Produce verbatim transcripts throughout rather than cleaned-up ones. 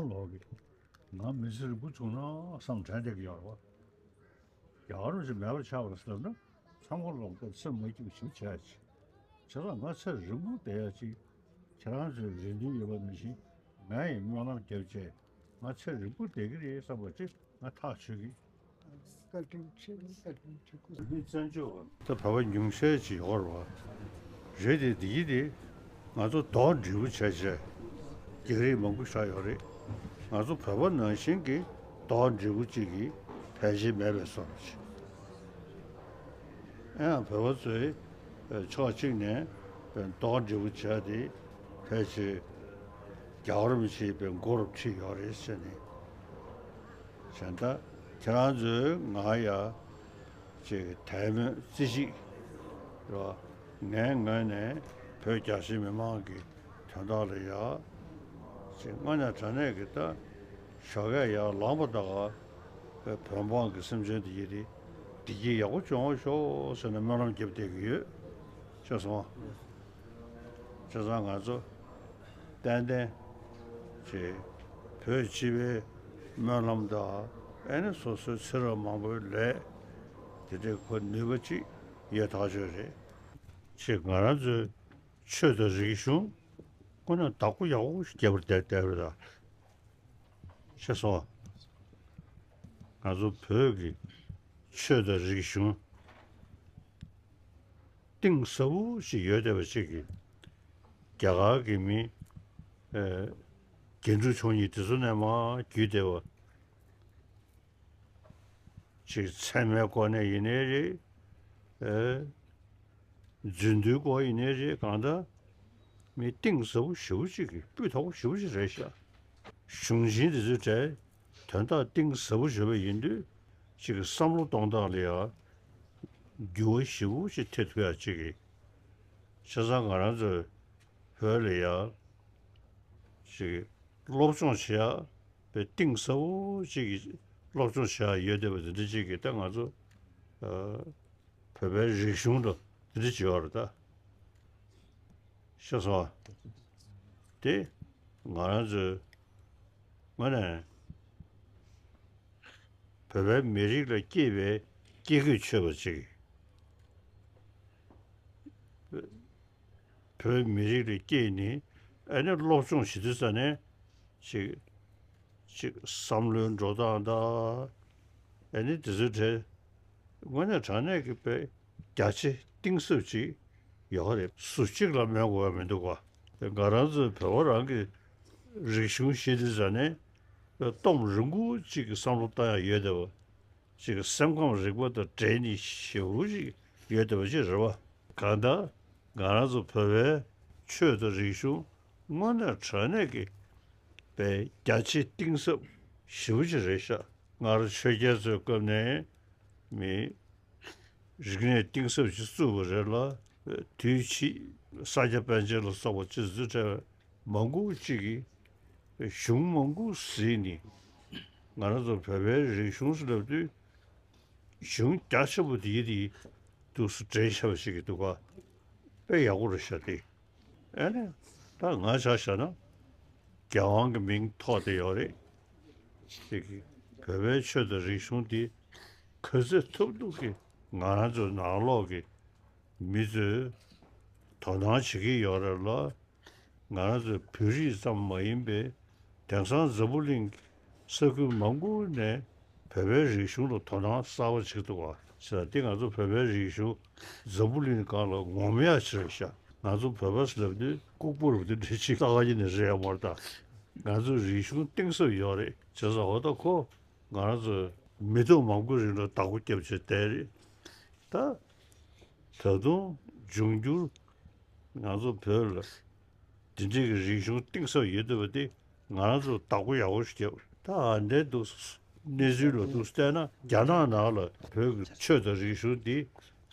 ལོག་གི། ང་མི་ཚེ་རིང་པོ་བྱུང་ན་བསམ་དྲན་བསྡད་ཀྱི་ཡོད་རེད་བ། རྒྱལ་བ་རིན་པོ་ཆེ་མེད་པར་ཆགས་པར་ཟེར་ན་ཚང་མ་ལོག་སྟེ་སེམས་མ་སྐྱིད་པ་ཞིག་བྱས་ཀྱི། བྱས་ཙང་ང་ཚེ་རིང་པོ་བསྡད་ཡ་ཅིག་ཁྱེད་རང་ཚོའི་རེ་འདུན་ཡོད་པ་ནང་བཞིན་ང་ཡིས་སྨོན་ལམ་བརྒྱབ་བྱས་ང་ཚེ་རིང་པོ་བསྡད་ཀྱི་རེད་བསམ་པ་ཅིག་ང་ཐག་ཆོད་ཀྱི། བཀའ་དྲིན་ཆེ། བཀའ་དྲིན་ཆེ། སྐུ་གཟུགས་བཙན་བྱོལ་བ། ད་བོད་པ་ཉུང་ཤས་ཅིག་ཡོད་རེད་བ། རེད་དེ་འདི་ཡིན་དེ། ང་ཚོ་དོགས་འདྲི་བོ་བྱས་བྱས། རྒྱག་རེས་མང་པོ་ཞིག་ཡོད་རེད། ང་ཚོ་བོད་པ་ནང་བཞིན་གྱི་དོགས་འདྲི་བོ་གཅིག་གིས་ཕལ་ཆེར་མེད་པའི་བཟོ་འདྲ་ཅིག་ཨེ་ཡང་བོད་པ་ཚོས་ཕྱོགས་གཅིག་ནས་དོགས་འདྲི་བོ་བྱས་ཏེ་ཕལ་ཆེར་རྒྱལ་བ་རིན་པོ་ཆེའི་མགོ་རུ་ཁྲིད་ཡོད་རེད་ཟེར་ནས། བྱས་ད་ཁྱེད་རང་ཚོས་ང་ཡ་ཅིག་དད་མོས་རྩིས་ཞིབ་རེད་བ། ངའི་ངོས་ནས་བོད་རྒྱ་ཆེ་མི་མང་གི་དོན་དག་ལ་ཡ་ཅིག་དངོས་གནས་དྲང་གནས་ཀྱི་ད་ཞོགས་ཀས་ཡར་ལངས་པ་ད་ག་བོད་འབངས་ཀྱི་སེམས་ཅན་དེ་ཡི་དེ་བདེ་སྐྱིད་ཡག་པོ་བྱུང་བ་ཤོག་ཟེར་ནས་སྨོན་ལམ་རྒྱབ་བསྡད་ཀྱི་ཡོད། ཤེས་སོང་ཨ། བྱས་ཙང་ང་ཚོ་ཏན་ཏན་ཅིག་བོད་སྤྱི་པའི་སྨོན་ལམ་དང་ཨེ་ནི་སོ་སོའི་ཚེ་རབས་མང་པོའི་ལས་དེ་འདྲའི་ཁོ་ནུས་པ་ཅིག་ཡོད་ཐག་ཆོད་རེད། ཅིག་ང་རང་ཚོའི་ཆོས་དང་རིག་གཞུང་ཁོ་ན་བདག་པོ་ཡག་པོ་ཞིག་རྒྱབ་པར་བསྡད་བསྡད་པ་རེད། ཤེས་སོང་། ང་ཚོ་བོད་ཀྱི་ཆོས་དང་རིག་གཞུང་གཏིང་ཟབ་པོ་ཞིག་ཡོད་བསྡད་པ་ཅིག་གིས་རྒྱ་གར་གྱི་མི་ཨེ་རྒྱན་དྲུག་མཆོག་གཉིས་དེ་ཚོ་ནས་མར་བརྒྱུད་བསྡད་པ་ཅིག་ཚད་མའི་སྐོར་ནས་ཡིན་ནའི་རེད། ཨེ། རྫུན་སྡུད་སྐོར་ཡིན་ནའི་རེད། གང་ལྟར་མི་གཏིང་ཟབ་པོ་ཞེ་པོ་ཅིག་གི་སྤུས་དག་པོ་ཞེ་པོ་ཅིག་རེད་ཤག་གཞུང་ཆེན་འདི་ཚོའི་གྲས་དོན་དག་གཏིང་ཟབ་པོ་ཞེ་པོ་ཡིན་དུས་ཅིག་གི་བསམ་བློ་གཏོང་སྟངས་ལ་ཡང་འགྱུར་བ་ཞེ་པོ་ཅིག་ཐེབས་ཐུབ་ཡག་ཅིག་གི། བྱས་ཙང་ང་རང་ཚོའི་བོད་ལ་ཡང་ཅིག་སློབ་སྦྱོང་བྱེད་ཡག་པའི་གཏིང་ཟབ་པོ་ཅིག་གི་སློབ་སྦྱོང་བྱེད་ཡག་ཡོད་བསྡད་པ་འདི་འདྲ་ཅིག་གི་ད་ང་ཚོ་ཨ། བོད་པའི་རིག་གཞུང་དང་འདི་འདྲ་བྱེད་པ་རེད་ད། ཤེས་སོང་ཨ། དེ་ང་རང་ཚོའི་ངོས་ནས་བོད་པའི་མི་རིགས་ལ་སྐྱེས་པའི་སྐྱེས་རྒུད་ཆོད་པ་ཅིག་བོད་མི་རིགས་ལ་སྐྱེས་ནས་ཨ་ནི་སློབ་སྦྱོང་བྱེད་དུས་ཙ་ནས་ཅིག་ཅིག་བསམ་བློའི་འགྲོ་སྟངས་དང་། ཨ་ནི་དེ་ཚོའི་གྲས་དངོས་གནས་དྲང་གནས་ཀྱི་དཔེ་རྒྱ་ཆེ་གཏིང་ཟབ་ཅིག་ཡོད་རེད། སུ་གཅིག་ལ་སྨོན་དགོས་པ་མི་འདུག་ག་དེ་ང་རང་ཚོའི་བོད་པ་རང་གི་རིག་གཞུང་ཤེས་དུས་ཙ་ནས་སྟོབས་རིང་པོ་གཅིག་གི་བསམ་བློ་བཏང་ཡག་ཡོད་བསྡད་པ། ཅིག་སེམས་ཁམས་རིག་པ་དང་འབྲེལ་ནས་ཞེ་པོ་ཅིག་ཡོད་བསྡད་པ་ཅིག་རེད་བ། གང་ལྟར་ང་རང་ཚོ་བོད་པའི་ཆོས་དང་རིག་གཞུང་དངོས་གནས་དྲང་གནས་ཀྱི་དཔེ་རྒྱ་ཆེ་གཏིང་ཟབ་ཞེ་པོ་ཅིག་རེད་ཤག་སྔར་ཆོས་རྒྱལ་ཚོའི་སྐབས་ནས་མི་རིག་གནས་གཏིང་ཟབ་ཅིག་བཙུགས་པ་རེད་ལ། དུས་ཕྱིས་ས་སྐྱ་པཎ་ཆེན་ལ་སོགས་པ་ཅིག་བཙུགས་འཕྲལ་མང་པོ་ཅིག་གིས་གཞུང་མང་པོ་གཟིགས་ནས་ང་རང་ཚོ་བོད་པའི་རིག་གཞུང་ཟེར་ལབ་དུས་གཞུང་རྒྱ་ཆེན་པོ་དེ་ཡི་དེ་འདུག་སེ་འགྲེལ་བཤད་པ་ཞིག་གི་འདུག་ག་དཔེ་ཡག་པོ་རེད་ཤག་དེ། ཨེ་ནས་ད་ང་ཆ་བཞག་ན་རྒྱལ་དབང་གི་མིང་ཐོགས་བསྡད་ཡོད་རེད། ཅིག་གིས་བོད་པའི་ཆོས་དང་རིག་གཞུང་འདི་ག་ཚོད་ཐུབ་ཐུབ་ཀྱིས་ང་རང་ཚོའི་ནང་ལོགས་ཀྱི་མི་ཚོས་དོ་སྣང་བྱེད་ཀྱི་ཡོད་རེད་ལ། ང་རང་ཚོའི་བོད་རིགས་ཙམ་མ་ཡིན་པའི་དེང་སང་འཛམ་བུ་གླིང་ས་ཁུལ་མང་པོ་ནས་བོད་པའི་རིག་གཞུང་ལ་དོ་སྣང་གསར་པ་བྱེད་ཀྱི་འདུག་བ། ཟེར་ན་འདི་ང་ཚོ་བོད་པའི་རིག་གཞུང་འཛམ་བུ་གླིང་སྒང་ལ་ངོམ་ཡག་ཅིག་རེད་ཤག་ང་ཚོ་བོད་པ་ཟེར་ལབ་དུས་ལྐུགས་པ་རུ་དེ་འདྲ་ཅིག་ས་ག་ཡིན་ནས་རེད་ཡ་མ་རེད་ད། ང་ཚོའི་རིག་གཞུང་གཏིང་ཟབ་ཡོད་རེད། བྱས་ཙང་འོ་ད་ཁོ་ང་རང་ཚོ་མི་ཐུབ་མང་པོ་རིང་ལ་བདག་པོ་རྒྱབ་བྱས་བསྡད་རེད་ད། ད་དུང་འབྱུང་འགྱུར་ང་ཚོ་བོད་ལ་འདི་འདྲའི་གི་རིག་གཞུང་གཏིང་ཟབ་ཡོད་བསྡད་པ་དེ་ང་རང་ཚོ་བདག་པོ་ཡག་པོ་ཞིག་རྒྱབ། ད་ཨ་འདྲའི་འདུག་གནས་ཚུལ་ལ་འདུག་བལྟས་ན་རྒྱ་ནག་ནང་ལ་བོད་ཀྱི་ཆོས་དང་རིག་གཞུང་འདི་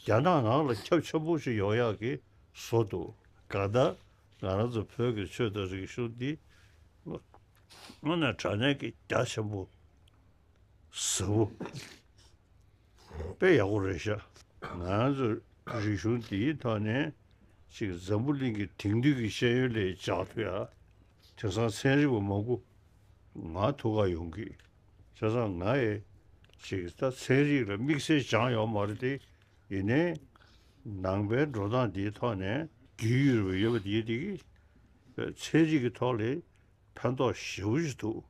རྒྱ་ནག་ནང་ལ་ཁྱབ་ཆེན་པོ་ཞིག་ཡོང་ཡག་གི་བཟོ་འདུག་གང་ལྟར་ང་རང་ཚོ་བོད་ཀྱི་ཆོས་དང་རིག་གཞུང་འདི་དངོས་གནས་དྲང་གནས་ཀྱི་རྒྱ་ཆེན་པོ་ཟབ་པོ། དཔེ་ཡག་པོ་རེད་ཤག་ང་རང་ཚོ་རིག་གཞུང་འདིའི་ཐོག་ནས་ཅིག་འཛམ་བུ་གླིང་གི་དེང་དུས་ཀྱི་ཤེས་ཡོན་ལས་སྦྱངས་ཐུབ་ཡ། དེང་སང་ཚན་རིག་པ་མང་པོ་ ང་ཐུགས་ཁ་ཡོང་གི། བྱས་ཙང་ང་ཡི་ཅིག་ད་ཚན་རིག་ལ་དམིགས་བསལ་སྦྱངས་ཡོད་མ་རེད་དེ། ཡིན་ནའི་ནང་པའི་འགྲོ་སྟངས་འདིའི་ཐོག་ནས་རྒྱུས་ཡོད་པ་ཡོད་པ་དེ་དེ་གིས་ཚན་རིག་གི་ཐོག་ལ་ཕན་ཐོགས་ཞེ་པོ་ཞིག་འདུག་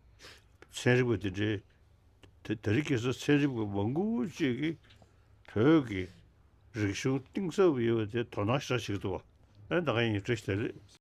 ཚན་རིག་པ་དེ་འདྲའི་དེ་དེ་རིང་ཁ་སང་ཚན་རིག་པ་མང་པོ་ཅིག་གིས་བོད་ཀྱི་རིག་གཞུང་གཏིང་ཟབ་ཡོད་པ་དེ་དོ་སྣང་ཞེ་དྲག་བྱེད་ཀྱི་འདུག་བ། ཨེ་ད་ག་ཡིན། བཀྲ་ཤིས་བདེ་ལེགས།